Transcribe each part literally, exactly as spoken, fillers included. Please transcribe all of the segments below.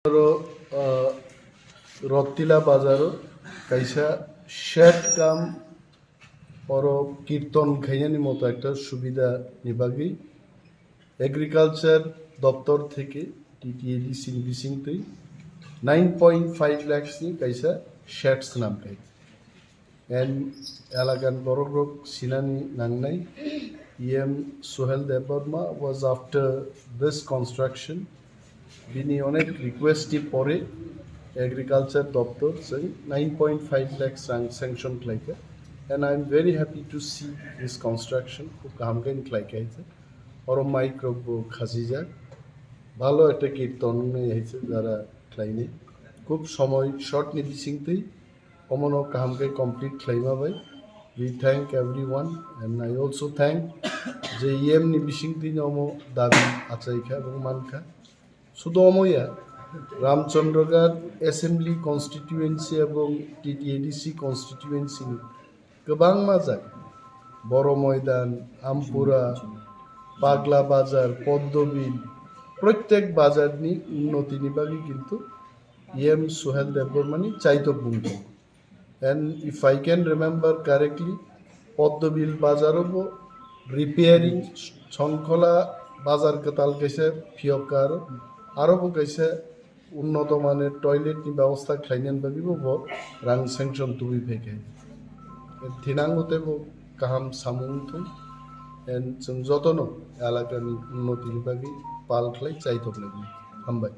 Aro, ah, Rotila bazaro kaisa shed kam oro kirton khainani moto ekta subida ni bagwi agriculture doptor theke T T A D C ni bisingtwi nine point five lakhs ni kaisa shed swnam khai. And elakan borok rok sinani nangnai, E M Suhel Debbarma was after this construction. Bini onek request ni pore agriculture doptor chwng nine point five lakhs rang sanction khlaikha. And I am very happy to see this construction. Khub kaham khe khlaikha hai se. Oro mic rok bo khasijak. Bhalo ekta kirton wngnai hai se jara khlainai. Khub somoi short ni bisingtwi omono kaham khe complete khlaima bai. We thank everyone and I also thank je E M ni bisingtwi no omo dabi achaikha ebong mankha. Sudo omo ya, Ramchandragarh Assembly Constituency ebong T T A D C Constituency ni kwbangma jaga, Boro Moidan, Ampura, Pagla Bazar, Poddobil, proitek bazar ni unnoti ni bagwi kintu E M Suhel Debbarma ni chaitok bung tongo. And if I can remember correctly, Poddobil bazar o bo repairing, Sonkhola bazar kwtal kaisa phiyok kar, aro bo kaisa unnoto mane toilet ni bebosta khlainani bagwi bo, bo rang sanction tubui phaikha. Thinango tei bo kaham samung thung, and chwng jotono elakani unnoti ni bagwi pal khlai chaitok lainai. Hambai.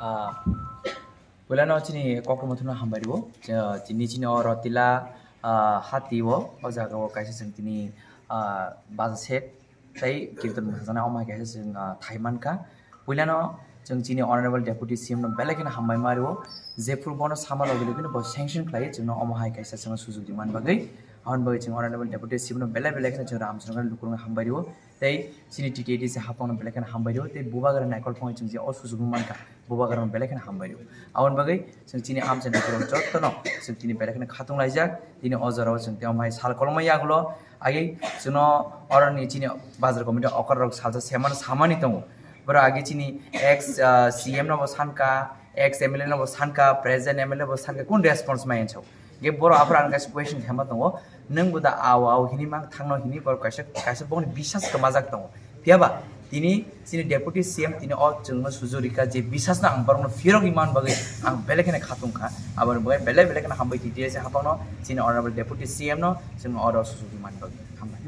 Ah, puilano chini kokrwma thumno hambai rwo. Chini, chini o Rotila, ah, hati o, o jaga o kaisa chwng tini, ah, bazar shed tei kirtan mwsajana omo hai kaisa chwng, ah, thai mankha. Puilano chwng chini Honorable Deputy C M no belai kheno hambai ma rwo. Jephuru bono sama logi logi no bo sanction khlai chwngno omo hai kaisa chwngno sujok di man bagwi. Aboni bagwi chwng Honorable Deputy C M no belai belai kheno chwng Ramchandra lukurokno hambai rwo. Tei chini T T A D C haphangno belai kheno hambai rwo, tei bubagra naikol phangwi chwng je o sujugo mankha, bubagrano belai kheno hambai rwo. Aboni bagwi chwng chini amchaini borok jottono chwng tini belai kheno khatung laijak, tini o jorao chwng tei omo hai sal kolokma yagulo, agwi chwngno oroni chini bazar committee okra rok salsa semano samani tongo. Borok agwi chini ex, ah, C M no bo sankha, ex M L A no bo sankha, present M L A bo sankha, kun response maya chao? Ge borok aphuru ang kaisa question khaima tongo, nwng bo da ao ao hini mang thangno hini borok kaisa, kaisa bongni bisas kwmajak tongo. Phiya ba tini chini Deputy C M tini o chwngno sujuk rikha je bisasno ang borokno phiyarogwi man bagwi ang belai kheno khatung kha. Aboni bagwi belai belai kheno hambai T T A C haphangno, chini Honorable Deputy C M no chwng oro sujuk rwi man bagwi. Hambai.